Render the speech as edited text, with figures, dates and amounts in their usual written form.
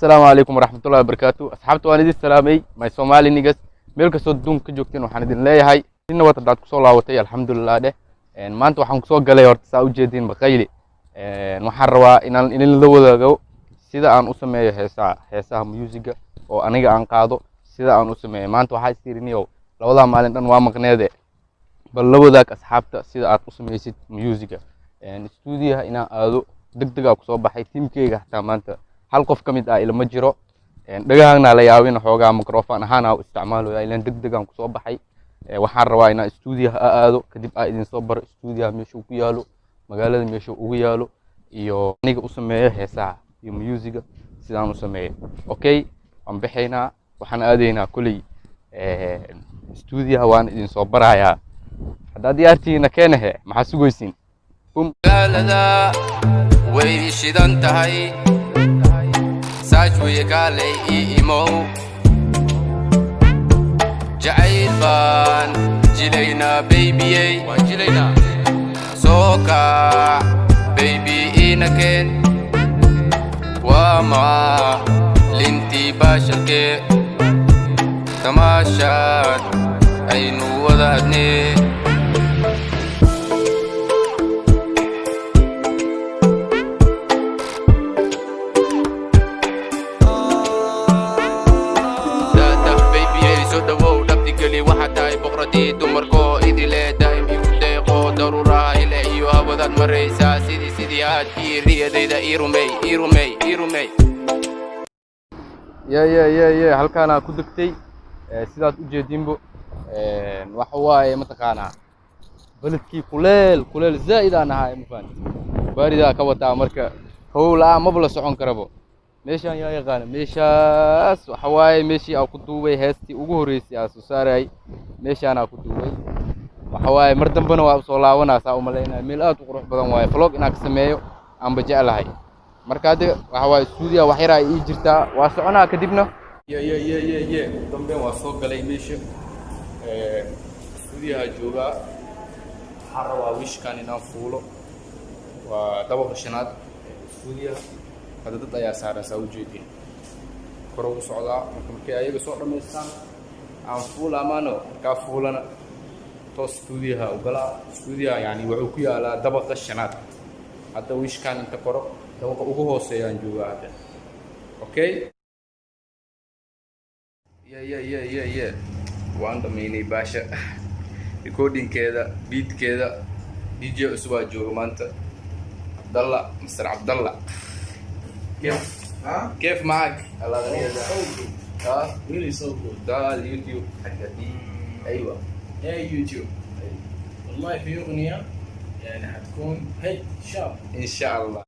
Assalaamu calaykum waraxmatullahi wabarakaatu. Asxaabta, waan idin salaamay, my Somali niggas, meel kastoo adduunka ka joogteen. Waxaan idin leeyahay si nabad haddaad kusoo laabatay, alxamdulilah dheh. Maanta waxaan kusoo galay horta, saa ujeediin, baqayli. Waxaan rabaa inaan idin la wadaago sida aan u sameeyo heesaha, heesaha musiga oo aniga aan qaado, sida aan u sameeyo. Maanta waxaa istiriniyow, labadaa maalin dhan waa maqneede, bal la wadaag asxaabta sida aad u sameysid musiga. Stuudiyaha inaan aado deg degaa kusoo baxay. Tiimkeyga xataa maanta hal qof ka mid ah ilama jiro. Dhagahana la yaabin, xoogaa microphone ahaan aa u isticmaaloya, ilaan deg degaan kusoo baxay. Waxaan rabaa inaan stuudiyaha aado, kadib aa idin soo baro stuudiyaha meeshuu ku yaalo, magaalada meeshuu ugu yaalo, iyo aniga u sameeyo heesaha iyo musiga sidaan u sameeyo. Okay, waan baxaynaa, waxaan aadaynaa koley stuudiyaha, waan idin soo barayaa. Haddaad diyaartihiina keenahe, maxaa sugaysiin? Magaalada way shidan tahay, saaj weye, kaalay ii imow. Jacayl baan jilaynaa, babyyey, soo kaac baby, iina keen. Waa maalintii baashalkee, tamaashaad aynu wada adnee. Dadah babyyey, soo dhawow, dhabtigeli, waxaa tahay boqoradii dumarkoo idile, daa'im igu deeqo, daruuraha ile iyo hawadaad maraysaa, sidii haadkii riyadayda. Ii rumey, ii rumey, ii rumey. Ye, halkaanaa ku degtay. Sidaad u jeedinbo, waxa waaye, mataqaanaa, beledkii kuleel kuleel zaa'id aan ahay, ma fahanti, baaridaa ka wataa. Marka qabow la'aan maba la socon karabo. Meeshaan yaa yaqaana? Meeshaas waxa waaye meeshii aan ku duubay heestii ugu horreysay aan soo saarayay. Meeshaanaa ku duubay. Waxa waaye, mar dambena waa usoo laabanaa, saa umalaynaya. Meel aad u qurux badan waaye, vlog inaan ka sameeyo aanba jeclahay. Marka hadda waxa waaye stuudiya wax yaraa ii jirtaa, waa soconaa kadibna. Ye, ugu dambeyn waa soo galay meesha, stuudiyaha joogaa. Waxaan rabaa wishkan inaan fuulo, waa dabaqa shanaad stuudiyaha. Hadda dad ayaa saaran, saa ujeedin, kor ugu socdaa. Marka markay ayaga soo dhammaystaan aan fuula amaano. Markaa fuulana toos stuudiyaha u galaa. Stuudiyaha yani wuxuu ku yaalaa dabaqa shanaad. Hadda wishkan inta koro, dabaqa ugu hooseeyaan joogaa hadda. Okay, ye, waan dhamaynay baasha recordingkeeda, beatkeeda. DJ cusubaa jooga maanta, Cabdalla, Mr Cabdalla. كيف كيف معك الاغنيه ده؟ اه. Really so good. ده اليوتيوب حقتي، ايوه. يا يوتيوب، والله في اغنيه يعني حتكون hit شاب. ان شاء الله.